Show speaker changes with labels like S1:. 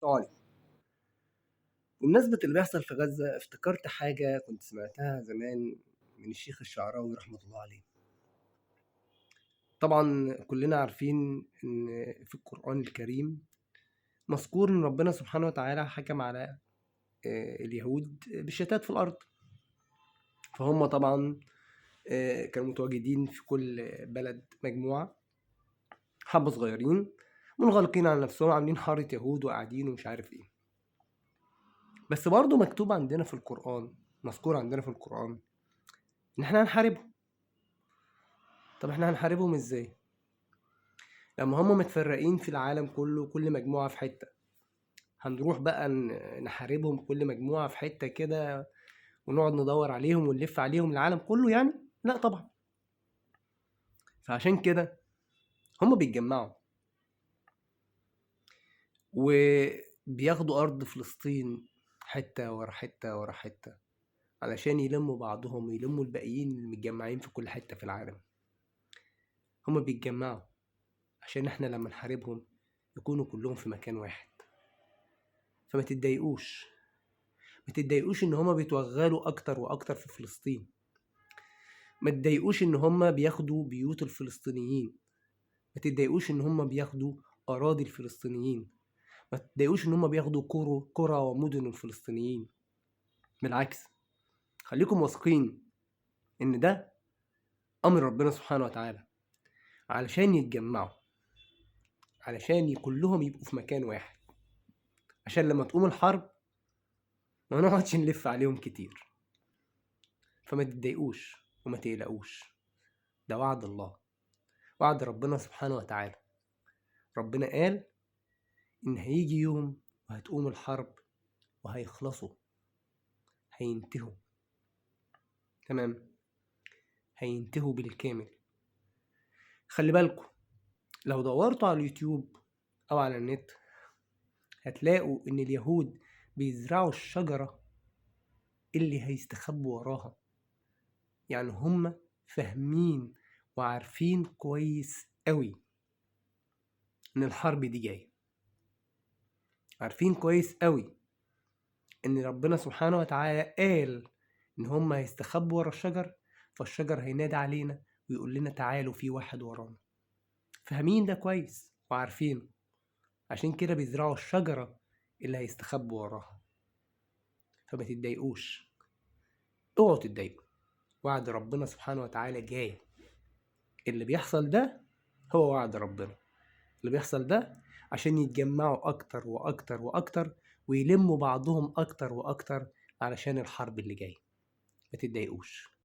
S1: عليكم. بمناسبة اللي بيحصل في غزة افتكرت حاجة كنت سمعتها زمان من الشيخ الشعراوي رحمة الله عليه. طبعا كلنا عارفين إن في القرآن الكريم مذكور إن ربنا سبحانه وتعالى حكم على اليهود بالشتات في الأرض، فهم طبعا كانوا متواجدين في كل بلد مجموعة، حبة صغيرين منغلقين على نفسهم، عاملين حارة يهود وقاعدين ومش عارف ايه. بس برضه مكتوب عندنا في القرآن، مذكور عندنا في القرآن إن إحنا هنحاربهم. طب إحنا هنحاربهم إزاي؟ لما هم متفرقين في العالم كله، كل مجموعة في حتة، هنروح بقى نحاربهم كل مجموعة في حتة كده ونقعد ندور عليهم ونلف عليهم العالم كله يعني؟ لا طبعا. فعشان كده هم بيتجمعوا وبياخدوا أرض فلسطين حتة ورا حتة ورا حتة علشان يلموا بعضهم ويلموا الباقيين اللي متجمعين في كل حتة في العالم. هما بيتجمعوا عشان احنا لما نحاربهم يكونوا كلهم في مكان واحد. فما تتضايقوش، ما تتضايقوش ان هما بيتوغلوا اكتر واكتر في فلسطين، ما تتضايقوش ان هما بياخدوا بيوت الفلسطينيين، ما تتضايقوش ان هما بياخدوا اراضي الفلسطينيين، ما تتضايقوش ان هما بياخدوا قرى ومدن الفلسطينيين. بالعكس، خليكم واثقين ان ده امر ربنا سبحانه وتعالى علشان يتجمعوا، علشان كلهم يبقوا في مكان واحد، عشان لما تقوم الحرب ما نقعدش نلف عليهم كتير. فما تتضايقوش وما تقلقوش، ده وعد الله، وعد ربنا سبحانه وتعالى. ربنا قال إن هيجي يوم وهتقوم الحرب وهيخلصوا، هينتهوا، تمام، هينتهوا بالكامل. خلي بالكم لو دورتوا على اليوتيوب أو على النت هتلاقوا إن اليهود بيزرعوا الشجرة اللي هيستخبوا وراها. يعني هم فاهمين وعارفين كويس قوي إن الحرب دي جاية، عارفين كويس قوي إن ربنا سبحانه وتعالى قال إن هم هيستخبوا ورا الشجر، فالشجر هينادي علينا ويقول لنا تعالوا في واحد ورانا. فاهمين ده كويس وعارفينه، عشان كده بيزرعوا الشجرة اللي هيستخبوا وراها. فما تتضايقوش، اوعوا تتضايقوا، وعد ربنا سبحانه وتعالى جاي. اللي بيحصل ده هو وعد ربنا، اللي بيحصل ده عشان يتجمعوا أكتر وأكتر وأكتر ويلموا بعضهم أكتر وأكتر علشان الحرب اللي جاية. ما تتضايقوش.